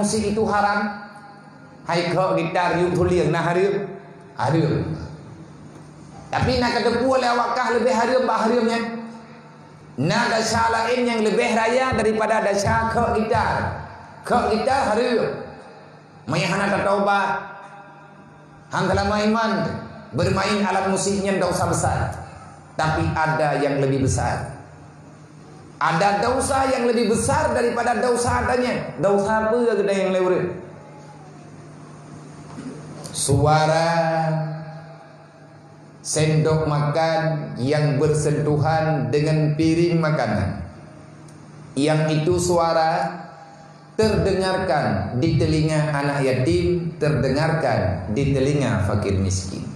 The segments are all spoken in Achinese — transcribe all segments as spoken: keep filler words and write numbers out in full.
musik itu haram? Hai khok gitar, yuk tulieng, na hareuem? Hareuem. Tapi na kateupeue lé awak kah leubeh hareuem bak hareuem nyan? Na desya laén nyang leubeh raya daripada desya khok gitar. Khok gitar hareuem. Meunyo hana tataubat, hana teulama iman, bermain alat musik nyan desya besar. Tapi ada yang lebih besar. Ada desya yang lebih besar daripada desya geutanyoe. Desya peue geutanyoe nyang lé ureueng? Suara sendok makan yang bersentuhan dengan piring makanan. Yang itu suara terdengarkan di telinga anak yatim, terdengarkan di telinga fakir miskin.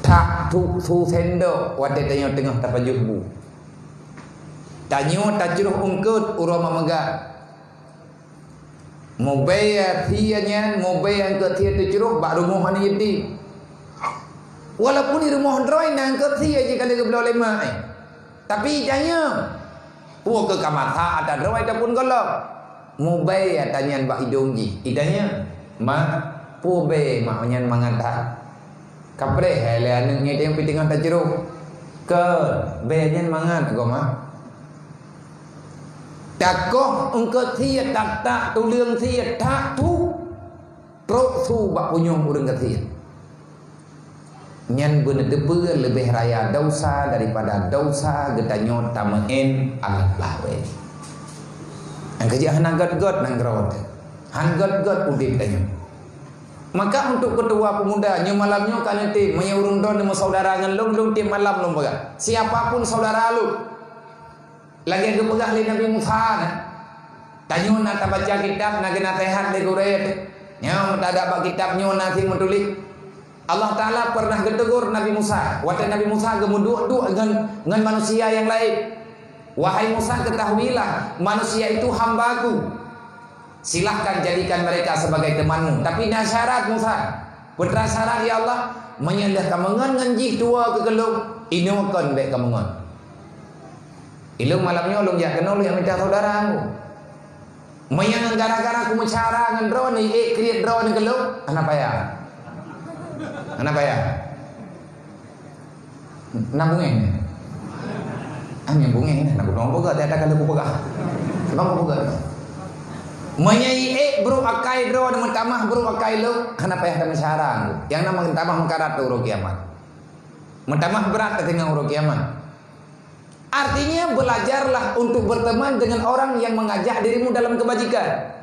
Tak tu, su sendok watée tanyoe teungoh tapajoh bu. Tanyoe tacroh eungkôt uroe mak meugah. Mubée sie nyan, mubée eungkôt sie teucroh bak rumoh aneuk yatim. Walaupun di rumoh droe na eungkôt sie jih ka lheueh geubloe lé mak, eh. Tapi tanyoe, peue keu ka masak ata droe ataupun gohlom? Mubée ata nyan bak idong jih. Itanyong, "Mak, peue bée mak nyan mangat that?" Kapreh hai lé aneuk nyan nyang pih teungoh tacroh. Keu bée nyan mangat goe mak. Takoh eungkôt sie, tak-tak tuleueng sie, tak tu trok su bak punyueng ureueng gasien. Nyan beuneuteupeu leubeh raya desya daripada desya geutanyoe tameu'en alat lahé. Nyang keujeuet hana gét-gét nanggroe teuh. Han gét-gét udeb tanyoe. Maka untuk ketua pemuda nyoe malam nyoe ka neutem, meunyoe ureueng droeneuh meusaudara ngon lôn, lôn tiep malam lôn peugah. Siapa pun saudara lôn. Lagée geupeugah lé Nabi Musa na. Tanyoe na tabaca kitab, na geunaseuhat lé gurée teuh. Nyoe meutada bak kitab nyoe na sie meutuléh. Allah Taala pernah geutegur Nabi Musa. Watée Nabi Musa geumeuduek-duek ngon, ngon manusia nyang laén. "Wahai Musa, ketahuilah, manusia itu hamba-Ku. Silahkan jadikan mereka sebagai temanmu. Tapi na syarat, Musa. Peue teuma syarat, ya Allah? Meunyoe lheueh kameungon ngon jih tuwoe keu lôn, inoe kon bék kameungon." Ilôn malam nyoe lôn jak keunoe lôn jak mita saudara. Meunyoe gara-gara kumeucara ngon droeneuh, ék kriet droeneuh keu lôn, hana payah. Hana payah. Na bungéh nyan? Ah, nyan bungéh nyan, na kutong peugah, tiada kali kupeugah. Bang kupeugah. Meunyoe ék brok akai droeneuh, meutamah brok akai lôn, hana payah tameucara. Nyang na meutamah meukarat uroe kiamat. Meutamah brat tatinggai uroe kiamat. Artinya, belajarlah untuk berteman dengan orang yang mengajak dirimu dalam kebajikan.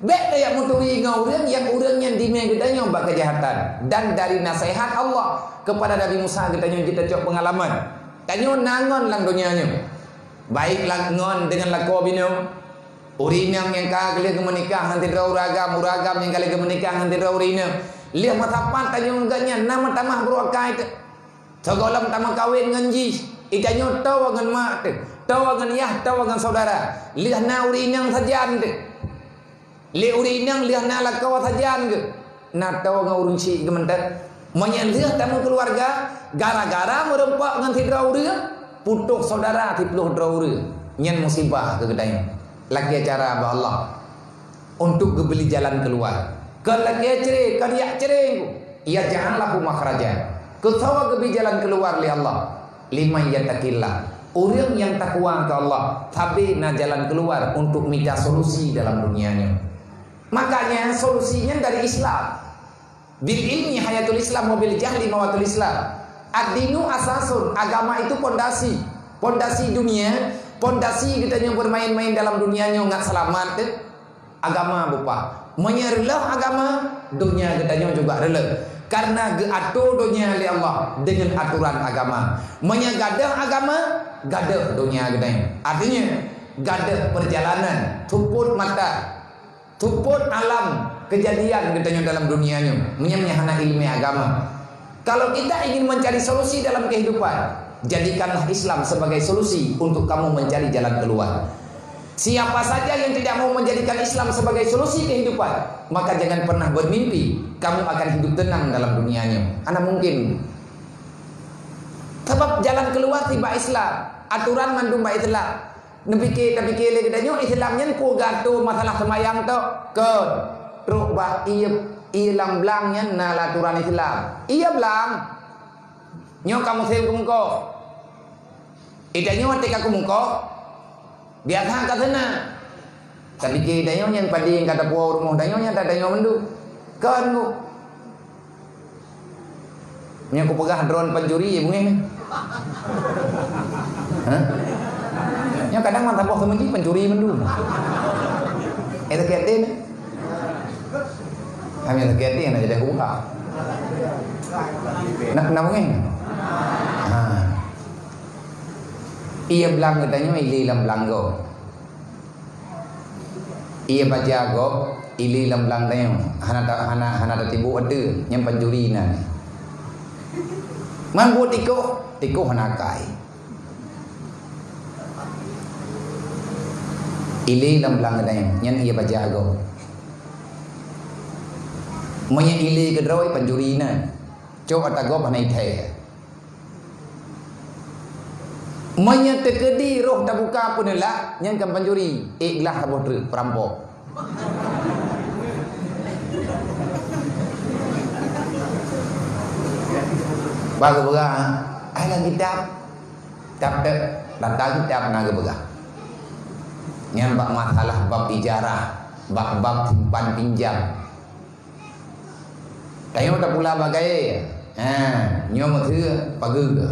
Bék tajak meuturi ngon ureuëng nyang ureuëng nyan dimé geutanyoe bak keujahatan. Dan dari naseuhat Allah kepada Nabi Musa geutanyoe jitacok peungalaman. Tanyoe na ngon lam donya nyoe. Baik la-, ngon deungon lakoe binoe, ureuëng inong nyang ka lheueh geumeunikah ngon sidroe ureuëng agam, ureuëng agam nyang ka lheueh geumeunikah ngon sidroe ureuëng inong. Lheueh masa pat tanyoe ngon gobnyan na meutamah brok akai teuh. Sigohlom tameukawen ngon jih, geutanyoe toe ngon mak teuh, toe ngon yah, toe ngon syedara. Lheueh na ureuëng inong sajan teuh. Lé ureuëng inong lheueh na lakoe sajan geuh, na toe ngon ureuëng syik geuh mantong. Meunyoe lheueh tameukeuluwarga, gara-gara meurumpok ngon sidroe ureuëng, putôh syedara siplôh droe ureuëng. Nyan musibah keu geutanyoe. Lakée cara bak Allah untuk geubri jalan keuluwa. Kon lakée cre, kon jak cre. Yaj'al lahu makhraja. Keu soe geubri jalan keuluwa lé Allah? Liman yattaqillah. Ureuëng nyang takwa keu Allah, sabe na jalan keuluwa untuk mita solusi dalam dunia nyoe. Makanya solusi nyan dari Islam. Bil ilmi hayatul Islam wa bil jahli mawatul Islam. Ad-dinu asasun, agama itu pondasi. Pondasi dunia, pondasi geutanyoe bermain-main dalam dunia nyoe ngat seulamat teuh. Agama bupah. Meunyoe reuloh agama, donya geutanyoe juga reuloh. Karena geuatur donya lé Allah deungon aturan agama. Meunyoe gadôh agama, gadôh donya geutanyoe. Artinya, gadôh perjalanan, tupot mata, tupot alam kejadian geutanyoe dalam dunia nyoe. Meunyoe hana ilmu agama. Kalau kita ingin mencari solusi dalam kehidupan, jadikanlah Islam sebagai solusi untuk kamu mencari jalan keluar. Siapa saja yang tidak mau menjadikan Islam sebagai solusi kehidupan, maka jangan pernah bermimpi kamu akan hidup tenang dalam dunia nyoe. Hana mungkin. Sebab jalan keluar tibak Islam, aturan mandum bak Islam. Neupike, tapike lé geutanyoe Islam nyan peue gato masalah seumayang tok? Kon. Trok bak ie, ie lam blang nyan na aturan Islam. Ie blang. Nyoe ka musém keumeukoh. Ie tanyoe teuka keumeukoh. Biasa ka seuna. Tapi ie tanyoe nyan padé nyang ka tapuwoe rumoh tanyoe nyan, tanyoe mandum. Kon bu. Nyoe kupeugah droe pancuri, beungéh. Hah? Nyoe kadang mantap boh sama ji pancuri mandum. Eh, sakét hati ni. Hanya sakét hati nak jadi kubuka. Nak kena beungéh. Ha. Ie blang geutanyoe ilé lam blang gob. Ie baja gob, ilé lam blang tanyoe. Hana ta-, hana, hana tatibuk ateueh, nyan pancuri nan. Man buet tikoh, tikoh hana akai. Ilé lam blang tanyoe, nyan ie baja gob. Meunyoe ilé keudroe, pancuri nan. Cok ata gob hana ithèe. Meunyoe teukeudi roh tabuka peuneulak, nyan kan pancuri. Ék glah saboh treuk, peurampok. Bah geupeugah, ai lam kitab. Kitab teu, lam kitab na geupeugah. Nyan bak masalah bab ijarah, bab, bab simpan pinjam. Tanyoe tapula bak kayèe. Ha, nyoe meuteue pageue.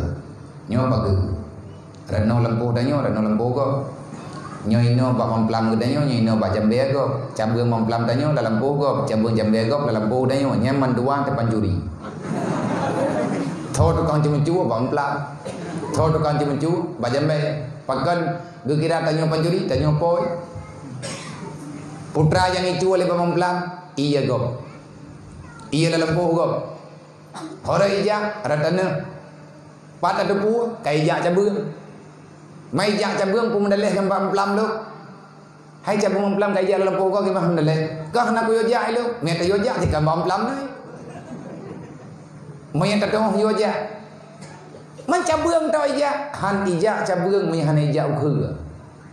Nyoe pageue. Reunoe lampôh tanyoe, reunoe lampôh gob. Nyoe inoe bak mamplam geutanyoe, nyoe inoe bak jambèe gob. Cabeueng mamplam tanyoe lam lampôh gob, cabeueng jambèe gob lam lampôh tanyoe. Nyan mandua tapancuri. Tho tukang ceumeucue bak mamplam. Tho tukang ceumeucue bak jambèe. Pakon geukira tanyoe pancuri, tanyoe pôi. Putra nyang icue lé bak mamplam, ie gob. Ie lam lampôh gob. Ho rot ijak, rot taneuk. Pat tateupeue, ka ijak cabeueng. Ma ijak cabeueng, peue meudaleh ngon bak mamplam lôn. Hai cabeueng mamplam ka ijak lam lampôh gob, kiban meudaleh. Kah na kuyue jak ilôn, meunyo tayue jak, tika bak mamplam nai. Meunyo tateupeue yue jak. Man cabeueng tau ijak, han ijak cabeueng meunyo hana ijak ukeue.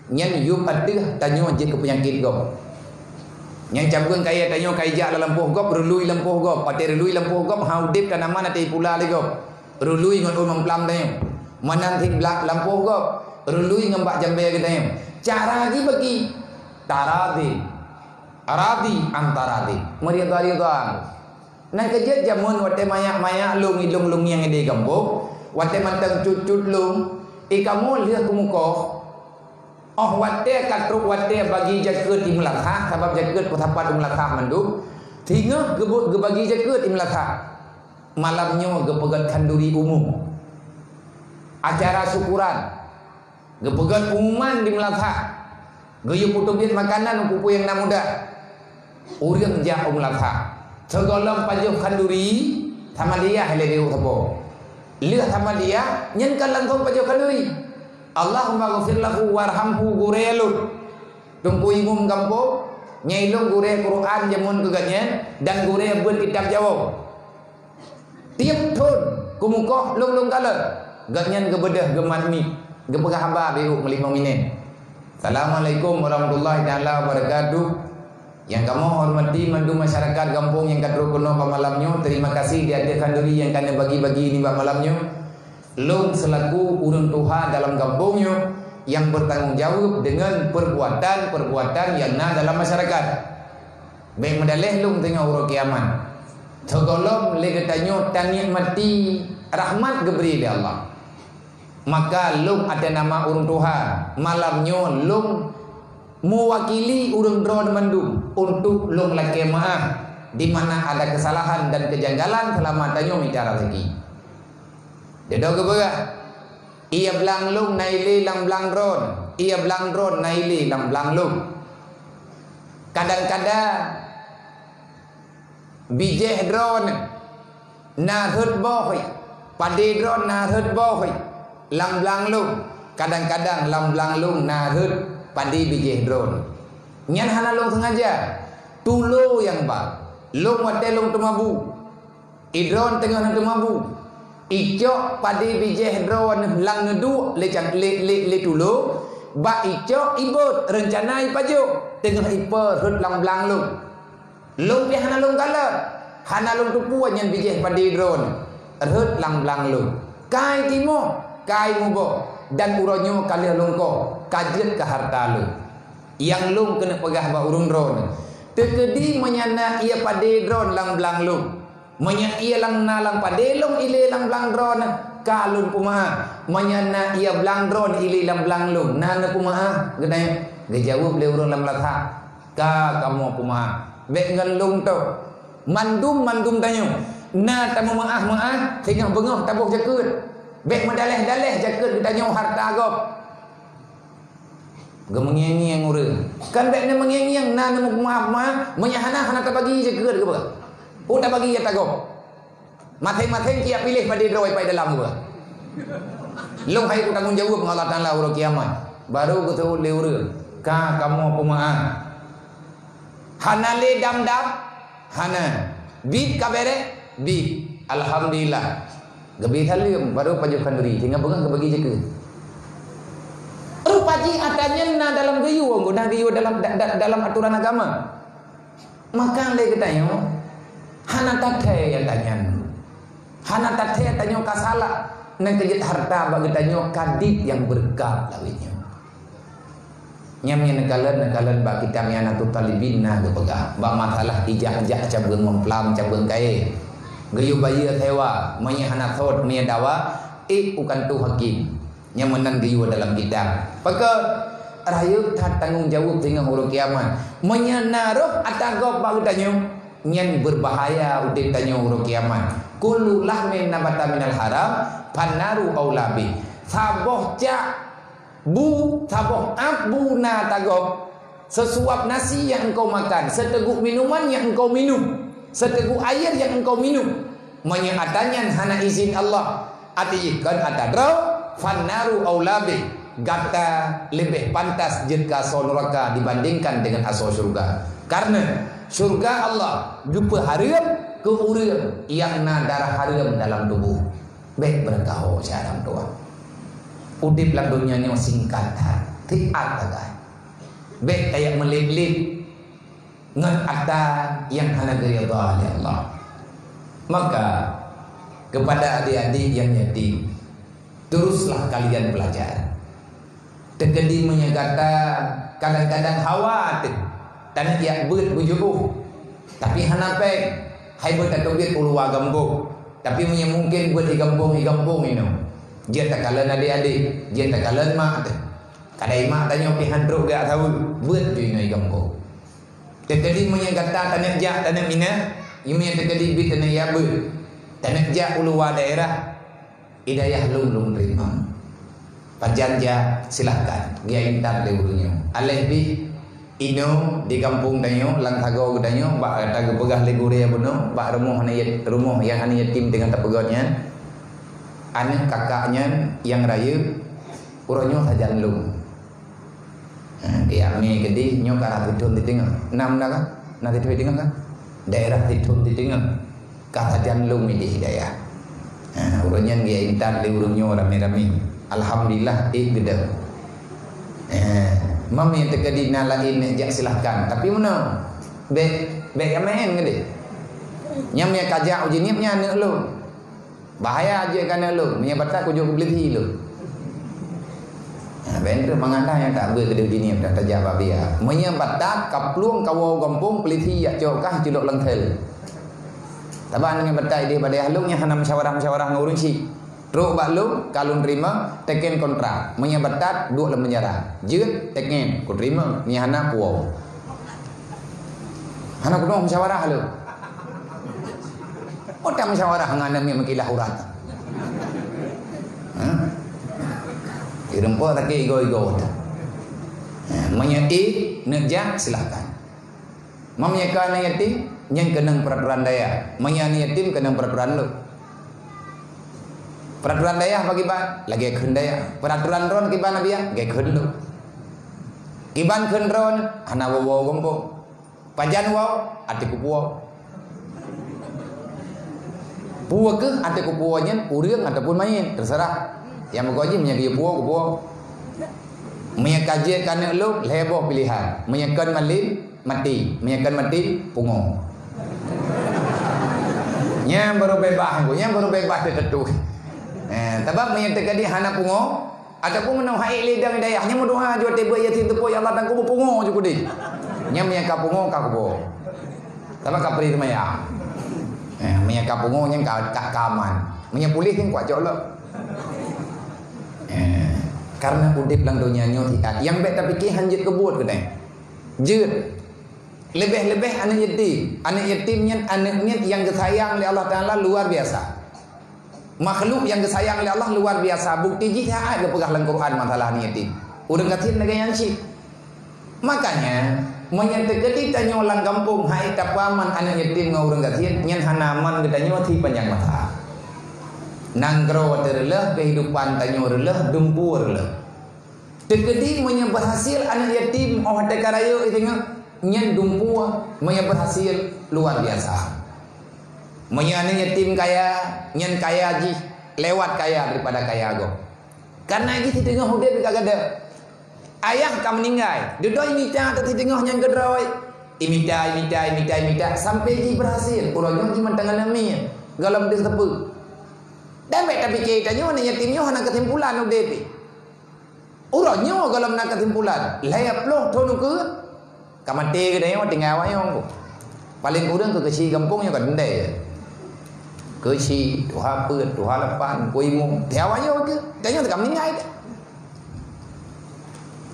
Nyan yup ateueh tanyoe jeuet keu peunyakét gob. Nyan cabeueng kayèe tanyoe ka ijak lam lampôh gob, reului lampôh gob. Watèe reului lampôh gob, ha udép tanaman ateueh pula lé gob. Reului ngon ôn mamplam tanyoe. Meunan cit bak lampôh gob, reului ngon bak jambèe geutanyoe. Cara jih bagi. Taradhi. Aradhi antaradhi. Meuridha-ridha. Nyan keuh jeuet jameun watèe manyak-manyak lôn ilôn-lôn nyang di gampông, watèe mantong cut-cut lôn, i kamoe lheueh keumukoh. Óh watèe ka trok watèe bagi jakeuet i meulasah, sabab jakeuet peusapat i meulasah mandum, singoh geubeuet geubagi jakeuet i meulasah. Malam nyoe geupeugöt khanduri umum. Acara syukuran. Geupeugöt pengumuman di meulasah. Geuyue putôh biet makanan u peue-peue nyang na mudah. Ureueng jak u meulasah. Sigohlom pajoh khanduri, samadiyah lé di sapo. Lheueh samadiyah, nyan kan langsong pajoh khanduri. Allahumma ghfir lahu warhamhu gurèe lôn. Teungku imum gampông, nyang ilôn gurèe Quran jameun keu gobnyan dan gurèe beuet kitab jawoe. Tiep thon, keumukoh lôn-lôn kalon, gobnyan geubeudôh geumat miet, geupeugah haba beu meulimong minèt. Assalamualaikum warahmatullahi taala wabarakatuh. Nyang kamoe hormati mandum masyarakat gampông nyang ka trok keunoe bak malam nyoe, terima kasih di ateueh khanduri nyang ka neubagi-bagi nibak malam nyoe. Lôn seulaku ureueng tuha dalam gampông nyoe nyang bertanggung jawab deungon perbuatan-perbuatan nyang na dalam masyarakat. Bèk meudaleh lôn teungoh uroe kiamat. Sigohlom lé geutanyoe tanikmati rahmat geubri lé Allah. Maka lôn ateueh nama ureueng tuha, malam nyoe lôn meuwakili ureueng droe mandum untuk lôn lakèe meu'ah di mana ada kesalahan dan kejanggalan seulama tanyoe mita raseuki. Dudoe geupeugah, ie blang lôn na ilé lam blang droe, ie blang droe na ilé lam blang lôn. Kadang-kadang bijéh droe na rhot boh, padé droe na rhot boh lam blang lôn. Kadang-kadang lam blang lôn na rhot padé bijéh droe. Nyan hana lôn seungaja. Tulo nyang ba. Lôn watèe lôn teumabu. Idroe teungoh na teumabu. Icok padé bijéh droe lam neuduek lé cang-, lé, lé, lé tulo, Bak icok ibot, reuncana ipajok, teungoh ipe rhot lam blang lôn. Lôn pih hana lôn kalon, hana lôn teupeue nyan bijéh padé droeneuh. Rhot lam blang lôn. Ka itimoh, ka imuboh, dan uroe nyoe ka lheueh lôn koh, ka jeuet keu hareuta lôn. Nyang lôn keuneuk peugah bak ureuëng droeneuh, teukeudi meunyo na ié padé droeneuh lam blang lôn, meunyo ié lam na lam padé lôn ilé lam blang droeneuh, ka lôn peumeu'ah. Meunyo na ié blang droeneuh ilé lam blang lôn, na neupeumeu'ah geutanyoe? Geujaweueb lé ureuëng lam lasah, ka kamoe peumeu'ah. Bék ngon lôn toh. Mandum-mandum tanyoe na tameumeu'ah-meu'ah, singoh beungoh taboh jakeuet. Bék meudaléh-daléh jakeuet geutanyoe hareuta gob. Geumeungieng-ngieng ureuëng. Kan bék neumeungieng-ngieng, na neumeu'ah-meu'ah, meunyo hana, hana tabagi jakeuet geuba. Peue tabagi nyang tagob. Maséng-maséng kiyak piléh padé droe pai dalam geuba. Lôn hai kutanggong jaweueb ngon Allah Taala uroe kiamat. Baru geuseuôt lé ureuëng, ka kamoe peumeu'ah. Hana lé dam-dam? Hana. Bit ka béreh? Bit. Alhamdulillah. Geubri saleuem, baru pajoh khanduri, singoh beungoh geubagi jakeuet. Rupa jih atra nyan na dalam geuyue, na geuyue dalam, da-, da-, dalam aturan agama. Maka lé geutanyoe, hana tathèe atra nyan. Hana tathèe tanyoe ka salah, nyang keujeuet hareuta bak geutanyoe ka dit nyang beureukat lawét nyoe. Nyan meunyo neukalon, neukalon bak kitab I'anatut Thalibin na geupeugah, bak masalah ijak-jak cabeueng meumplam, cabeueng kayée. Geuyue bayeue sewa, meunyo hana sot, meunyo dawa, ék u kantô hakém. Nyang meunan geuyue dalam kitab. Pakon? Rayeuk that tanggong jaweueb singoh uroe kiamat. Meunyo na roh atra gob bak geutanyoe, nyan beurbahaya udeb tanyoe uroe kiamat. Kullu lahmin nabata minal haram, fannaru aula bih. Saboh cak bu, saboh ap bu na tagob, seusuap nasi nyang engkau makan, seuteuguk minuman nyang engkau minum, seuteuguk air nyang engkau minum, meunyo atra nyan hana izin Allah, até jih kon atra droe, fannaru aula bih, gata leubeh pantas jeuet keu asoe nuraka dibandingkan deungon asoe syeuruga. Kareuna syeuruga Allah geupeuhareuem keu ureuëng nyang na darah hareuem dalam tuboh. Bék beureukaho siat lam doa. Udeb lam donya nyoe singkat that, siat sagai. Bék tajak meulet-let ngon atra nyang hana geuridha lé Allah. Maka, kepada adik-adik nyang yatim, teruslah kalian belajar. Teukeudi meunyo gata kadang-kadang hawa teuh, taneuk jak beuet beujuôh, tapi hana péng, hai beuet tateubiet u luwa gampông. Tapi meunyo mungken beuet di gampông, di gampông inoe. Jeuet takalon adék-adék, jeuet takalon mak teuh. Kadai mak tanyoe pih han trok geujak saweue, beuet ju inoe di gampông. Teukeudi meunyo gata taneuk jak, taneuk minah, meunyo teukeudi bit taneuk jak beuet, taneuk jak u luwa daerah, Hidayah lôn, lôn teurimong. Pajan jak, silahkan. Geujak intat lé ureuëng nyoe. Aléh pih, inoe di gampông tanyoe, lam sagoe geutanyoe, bak ata geupeugah lé gurée bunoe, bak rumoh hana yat-, rumoh nyang hana yatim teungoh tapeugöt nyan, aneuk kakak nyan nyang rayeuk, uroe nyoe sajan lôn. Ha, geujak mé keudeh nyoe ka rhah sithon siteungoh. Na meunan kan? Na sithon siteungoh kan? Daerah sithon siteungoh. Ka sajan lôn idéh Hidayah. Ha, uroe nyan geujak intat lé ureuëng nyoe ramé-ramé. Alhamdulillah, ék geudong. Ha, mam nyang teukeudi na laén neuk jak silahkan. Tapi meunoe, bék, bék jak maén keudeh. Nyang meunyo ka jak u Jeunieb nyan aneuk lôn. Bahaya jeuet keu aneuk lôn, meunyo batat kujok keu Beuleudi lôn. Ha, ben tu mangat nyang tak beuet keudeh bini dah tajak bak biya. Meunyo batat ka plueng kawoe gampông, polisi jak cok kah culok lam sel. Saban ngon batat idéh bak dayah lôn nyang hana musyawarah-musyawarah ngon ureuëng syik. Trok bak lôn, ka lôn teurimong, teken kontrak. Meunyo batat, duek lam penjara. Jeuet, teken, kuteurimong, meunyo hana, kuwoe. Hana kudeungoe musyawarah lôn. Oh, tak musyawarah ngon aneuk miet meukilah urat. Ha? Ireumpok sakét igoe-igoe tu. Ha, meunyo ék neuk jak, silahkan. Meunyo ka aneuk yatim, nyan keunong peraturan dayah. Meunyo aneuk yatim, keunong peraturan lôn. Peraturan dayah bagi ban, lagée kheun dayah. Peraturan droen kiban abiya, lagée kheun lôn. Kiban kheun droen, hana woe-woe gampông. Pajan woe, até kupuwoe. Peue keuh até kupuwoe nyan, ureuëng ataupun manyét, teuseurah. Nyang meugoji meunyo geuyue puwoe, kupuwoe. Meunyo ka jeuet keu aneuk lôn, lhèe boh pilehan. Meunyo kon malem, maté. Meunyo kon maté, pungo. Nyan baru beubaih, nyan baru beubaih teuteutui. Eh, sabab meunyo teukeudi hana pungo, ataupun meunoe han ék lé dang dayah, nyan meudoa ju watèe beuet Yasin teupeu, "Ya Allah, tanggong pungo ju kudeh." Nyan meunyo ka pungo, ka kubo. Sabab ka pri seumayang. Eh, meunyo ka pungo, nyan ka, ka, ka aman. Meunyo puléh, nyan kuat cok lom. Eh, karena udép lam donya nyoe siat, nyang bèk tapike han jeuet keu buet keunoe. Jeuet. Leubeh-leubeh aneuk yatim. Aneuk yatim nyan aneuk miet nyang geusayang lé Allah Taala luar biasa. Makhluk nyang geusayang lé Allah luar biasa. Bukti jih siat geupeugah lam Quran masalah aneuk yatim. Ureueng gasien lagèe nyan cit. Makanya, meunyo teukeudi tanyoe lam gampông han ék tapeuaman aneuk yatim ngon ureueng gasien, nyan hana aman geutanyoe sipanjang masa. Nanggroe teureuleuh, keuhidupan tanyoe reuleuh, dumpeue reuleuh. Teukeudi meunyo berhasil aneuk yatim, 'oh watèe ka rayeuk, nyan dumpeue, meunyo berhasil luar biasa. Meunyo aneuk yatim kaya, nyan kaya jih lewat kaya daripada kaya gob. Karena jih siteungoh udép ka gadôh. Ayah ka meuninggai, dudoe imita teuk siteungoh nyan keudroe. Imita, imita, imita, imita, sampai jih berhasil. Uroe nyoe jih mantong aneuk miet, gohlom deuh teupeu. Dan bèk tapike tanyoe aneuk yatim nyoe hana keusimpulan udép. Uroe nyoe gohlom na keusimpulan, lhèe ploh thôn ukeue, ka maté geutanyoe tinggai awak nyoe. Paleng kureueng keu keuchik gampông nyoe ka dendai. Keuchik, tuha peuet, tuha lapan, ku imum. Di awak nyoe keuh, tanyoe ka meuninggai.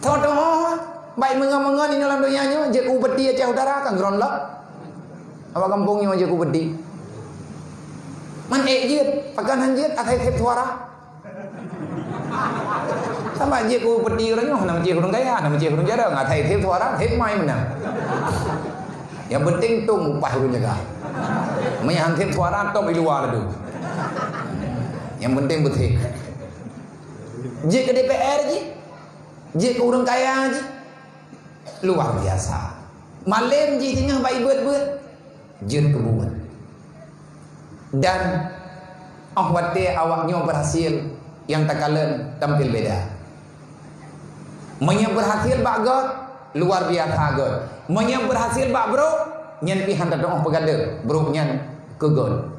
Tho-tho, baik meungon-meungon inoe lam donya nyoe, jeuet keu upeti Aceh Utara ka gron lom. Awak gampông nyoe jeuet keu upeti. Man ék jeuet, pakon han jeuet, asai sép suara. Sama jeuet keu upeti ureueng nyoe, hana meucéh ureueng kaya, hana meucéh ureueng jarang, asai sép suara, sép mai meunan. Nyang penting tong upah ureueng jaga. Meunyo han sép suara, top di luwa laju. Nyang penting beutém. Jeuet keu D P R jih. Jeuet keu ureueng kaya jih. Luar biasa. Malem jih singoh bak ibeuet-beuet. Jeuet keu buet. Dan 'oh watèe awak nyoe berhasil, nyang takalon tampil beda. Meunyo berhasil bak göt, luar biasa göt. Meunyo berhasil bak brôk, nyan pih han tatu'oh peugadôh brôk nyan keu göt.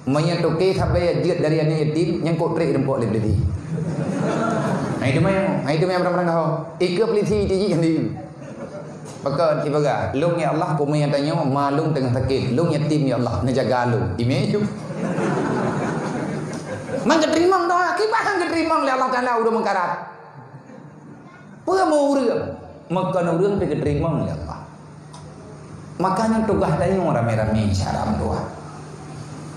Meunyo toke sabe jeuet dari aneuk yatim, nyan kok trek rumpok lé polisi. Hai teuma, hai teuma nyang barang-barang ho. Ikeue polisi tiji kan di. Pakon ibaga, "Lôn ya Allah, peue nyang tanyoe, ma lôn teungoh sakét. Lôn yatim ya Allah, neujaga lôn." Ime ju. Man geuteurimong doa, kiban han geuteurimong lé Allah Taala ureueng meukarat. Peue meu ureueng? Meukon ureueng pih geuteurimong lé Allah. Makanya tugaih tanyoe ramé-ramé syara meudoa.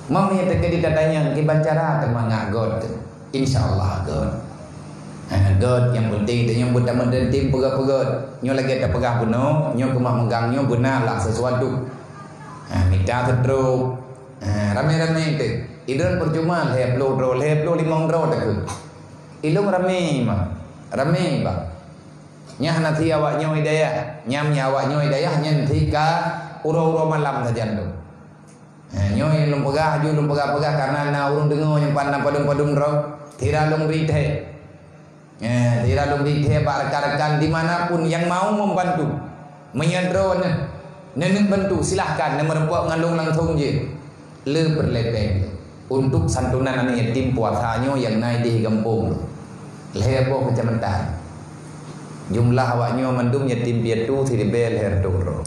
Meunyo teukeudi tatanyong kiban cara teumangat göt, insya Allah göt. Ha, göt nyang penting tanyoe beutameuteuntim peugöt-peugöt. Nyoe lagèe tapeugah bunoe, nyoe keumah meugang nyoe beuna lah sesuatu. Ha, mita seutrok. Ha, ramé-ramé teuh. Idon percuma lhèe ploh droe, lhèe ploh limong droe takheun. Ilong ramé mah. Ramé bah. Nyan hana si awak nyoe hidayah. Nyan meunyo awak nyoe hidayah, nyan si ka uroe-uroe malam sajan tu. Ha, nyoe lôn peugah, aju lôn peugah-peugah karena na ureueng deungoe nyang pan na padum-padum droe. Sira lôn bri thèe. Ha, sira lôn bri thèe bak rakan-rakan di mana pun yang mau membantu. Meunyo droeneuh neuneuk bantu, silahkan neumeureumpok ngon lôn langsông jeuet. Le peureulèe pèng untuk santunan aneuk yatim puasa nyoe nyang na idéh gampông lhèe boh keucamatan. Jumlah awak nyoe mandum yatim piatu siribèe lhèe reutôh droe.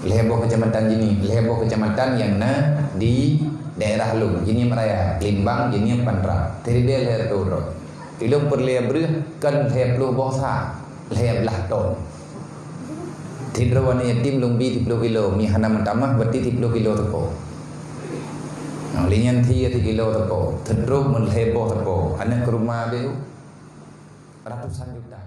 Lhèe boh keucamatan jih nyoe, lhèe boh keucamatan nyang na di daerah lôn, Jeunieb Raya, Limbang, Jeunieb, Pantra. Siribèe lhèe reutôh droe. Ilôn peureulèe breueh kon lhèe ploh boh sa, lhèe blah ton. Sidroe aneuk yatim lôn bi siploh kilo, mi hana meutamah berarti siploh kilo teuko. Nah, lé nyan thie sikilo teuko, teudrob meulhèe boh teuko, aneuk keuruma beu ratusan juta.